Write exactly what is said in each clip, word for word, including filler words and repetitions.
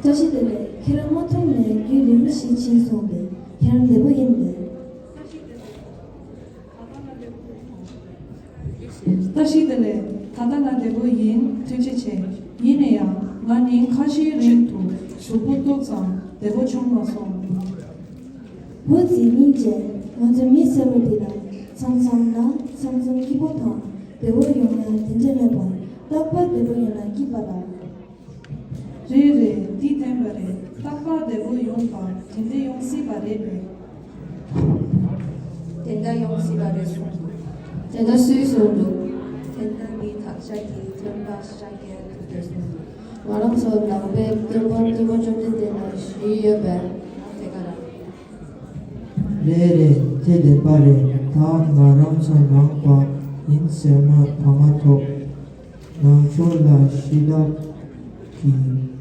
བཀྲ་ཤིས་བདེ་ལེགས། ཁྱེད་རང་མ་མཐོང་ནས་རྒྱུན་རིང་པོ་ཞིག་ཕྱིན་སོང་བས། ཁྱེད་རང་བདེ་པོ་ཡིན་པས། བཀྲ་ཤིས་བདེ་ལེགས། ད་ལྟ་ང་བདེ་པོ་ཡིན། ཐུགས་རྗེ་ཆེ། ཡིན་ན་ཡང་ང་ནི་ཁ་ཤས་རིང་དུ་གཟུགས་པོ་ཏོག་ཙམ་བདེ་པོ་བྱུང་མ་སོང་། བུ་ཚེ་སྙིང་རྗེ། ང་ཚོ་མི་སེར་པོ་འདི་ལ་མཚམས་མཚམས་ན་མཚམས་མཚམས་སྐྱིད་པོ་དང་བདེ་པོ་ཡོང་ཡ་དེ་འདྲ་མེད་པར་རྟག་པར་བདེ་པོ་ཡོང་ན་སྐྱིད་པ་རེད། རེད་རེད། འདི་བདེན་པ་རེད། རྟག་པར་བདེ་པོ་ཡོང་བ་དེ་འདྲ་ཡོང་སྲིད་པ་རེད་པས། དེ་འདྲ་ཡོང་སྲིད་པ་རེད་གསུངས་འདུག་དེ་འདྲ་སུས་གསུངས་འདུག་དེ་འདྲ་མི་དག་ཆ་གི་སྟོན་པ་ཤཱཀྱ་ཐུབ་པས་གསུངས་འདུག་ང་རང་ཚོ་ནང་པའི་སྟོན་པ་སྟོན་པ་བཅོམ་ལྡན་འདས་ལ་བཞི་ཡོད་པས་དེ་ག་རང་། རེད་རེད། དེ་བདེན་པ་རེད། ད་ང་རང་ཚོ་ནང་པ་ཡིན་ཟེར་ན་ཕ་མ་ཐོབ། ནང་ཆོས་ལ་ཞི་དྲག་གི་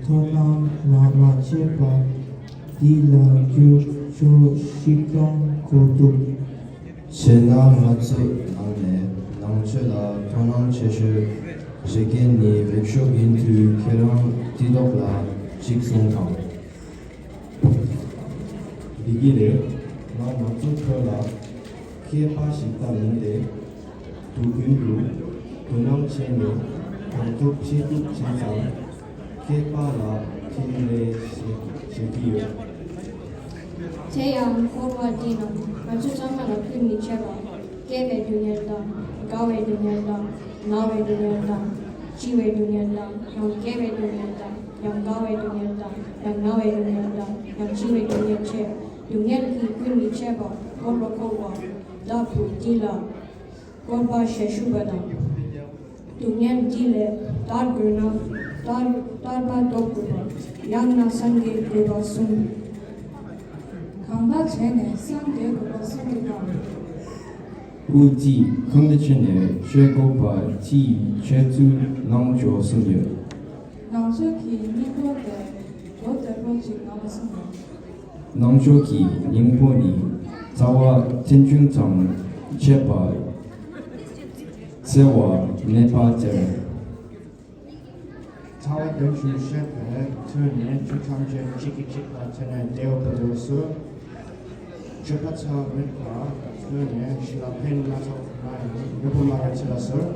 དོ་སྣང་མ་མ་བྱས་པ་འདི་ལ་བསྒྱུར་བཅོས་ཤིག་གཏོང་དགོས་འདུག་བྱས་ན་ང་ཚོའི་ནང་ནས་ནང་ཆོས་ལ་དོ་སྣང་ཆེ་ཤོས་བྱེད་མཁན་ནི་རིག་ཤོག་ཡིན་དུས་ཁྱེད་རང་དེ་ཐོག་ལ་ཅིག་གསུང་དང་། བདེ་སྐྱིད་རེད། ང་ང་ཚོ་ཁྱོད་ལ་མཁས་པ་ཞིག་ལྟ་མིན་ཏེ། དུས་རྒྱུན་དུ་དོ་སྣང་བྱས་ནས་གང་ཐུབ་ཅི་ཐུབ་བྱས་ཙང་མཁས་པ་ལ་ཕྲིན་ལས་བྱེད་ཀྱི་ཡོད། དེ་ཡང་སྐོར་བ་འདི་རྣམས་ང་ཚོ་ཚང་མ་ལ་ཁུར་མི་བྱེད་པ། སྐྱེ་བའི་སྡུག་བསྔལ་དང་། རྒ་བའི་སྡུག་བསྔལ་དང་། ན་བའི་སྡུག་བསྔལ་དང་། འཆི་བའི་སྡུག་བསྔལ་དང་། ཡང་སྐྱེ་བའི་སྡུག་བསྔལ་དང་། ཡང་རྒ་བའི་སྡུག་བསྔལ་དང་། ཡང་ན་བའི་སྡུག་བསྔལ་དང་། ཡང་འཆི་བའི་སྡུག་བསྔལ་བྱས། སྡུག་བསྔལ་གྱིས་ཁུར་མི་བྱེད་པ། སྐོར་བ་སྐོར་བ་ལྟ་བུ་འདི་ལ་སྐོར་བ་ཞེས་ཞུ་བ་དང་། སྡུག་བསྔལ་འདི་ལས་ཐར་དགོས་ན་ཐར་ཐར་པ་ཐོབ་དགོས་པ། ཡང་ན་སངས་རྒྱས་དགོས་པ་གསུངས། གང་ལྟར་བྱས་ནས་སངས་རྒྱས་དགོས་པ་གསུངས་ཏེ་དང་། བུ་ཚེ་གང་ལྟར་བྱས་ནས་ཆོས་དགོས་པ་ཚེ་ཆོས་ཚུལ་ནང་ཆོས་གསུངས་ཡོད། ནང་ཆོས་ཀྱི་སྙིང་པོ་དེ་གོ་བདེ་པོ་ཅིག་ངོ་མ་གསུངས་ཡོད། ནང་ཆོས་ཀྱི་སྙིང་པོ་ནི་རྩ་བ་རྟེན་འབྱུང་དང་བཅས་པ་འཚེ་བ་མེད་པ་སྟེ། རྩ་བ་རྟེན་འབྱུང་བཤད་པའི་ཚུལ་ནི་ཆོས་ཐམས་ཅད་གཅིག་གིས་གཅིག་ལ་བརྟེན་ནས་འབྲེལ་བ་འདུག་སོ། སྤྱོད་པ་ཚང་མེད་པ་ཚུལ་ནི་གཞན་ལ་ཕན་སྣ་ཚོགས་མ་ཡིན་ལུས་པོ་མ་ཡིན་ཚེ་ལ་ཟུར།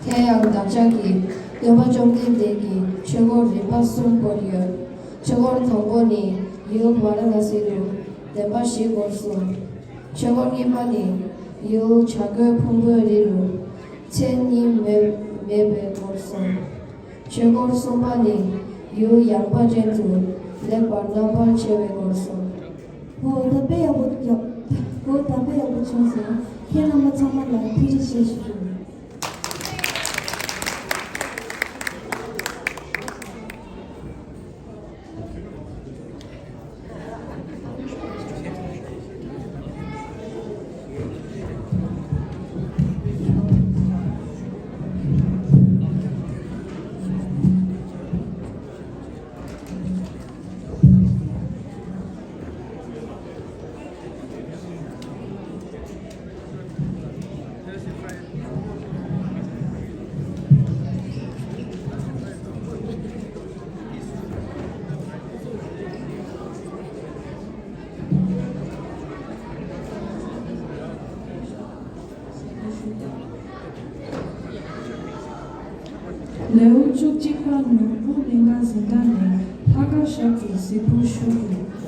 དེ་ཡང་བདག་ཅག་གི་སྟོན་པ་བཅོམ་ལྡན་འདས་ཀྱིས་ཆོས་འཁོར་རིམ་པ་གསུམ་བསྐོར་ཡོད། ཆོས་འཁོར་དང་པོ་ནི་ཡུལ་ཝཱ་ར་ཎ་སི་རུ་བདེན་པ་བཞི་བསྐོར་སོང་། ཆོས་འཁོར་གཉིས་པ་ནི་ཡུལ་བྱ་རྒོད་ཕུང་པོའི་རི་རུ་མཚན་ཉིད་མེད་མེད་པའི་སྐོར་སོང་། ཆོས་འཁོར་གསུམ་པ་ནི་ཡུལ་ཡངས་པ་ཅན་དུ་ལེགས་པར་རྣམ་པར་ཕྱེ་བའི་སྐོར་སོང་། འོ་ད་དཔེ་ཡག་པོ་ཡག་འོ་ད་དཔེ་ཡག་པོ་བྱུང་སོང་། ཁྱེད་རྣམ་པ་ཚང་མ་ལ་ཐུགས་རྗེ་ཆེ་ཞུ་རྒྱུ་ཡིན། ལེའུ་བཅུ་གཅིག་པ་ནོར་བུ་གླིང་ག་འཛིན་གྲྭ་ནས་ལྷག་དཀར་ཞབས་ཀྱི་གཟིགས་ཕུལ་ཞུ་དགོས།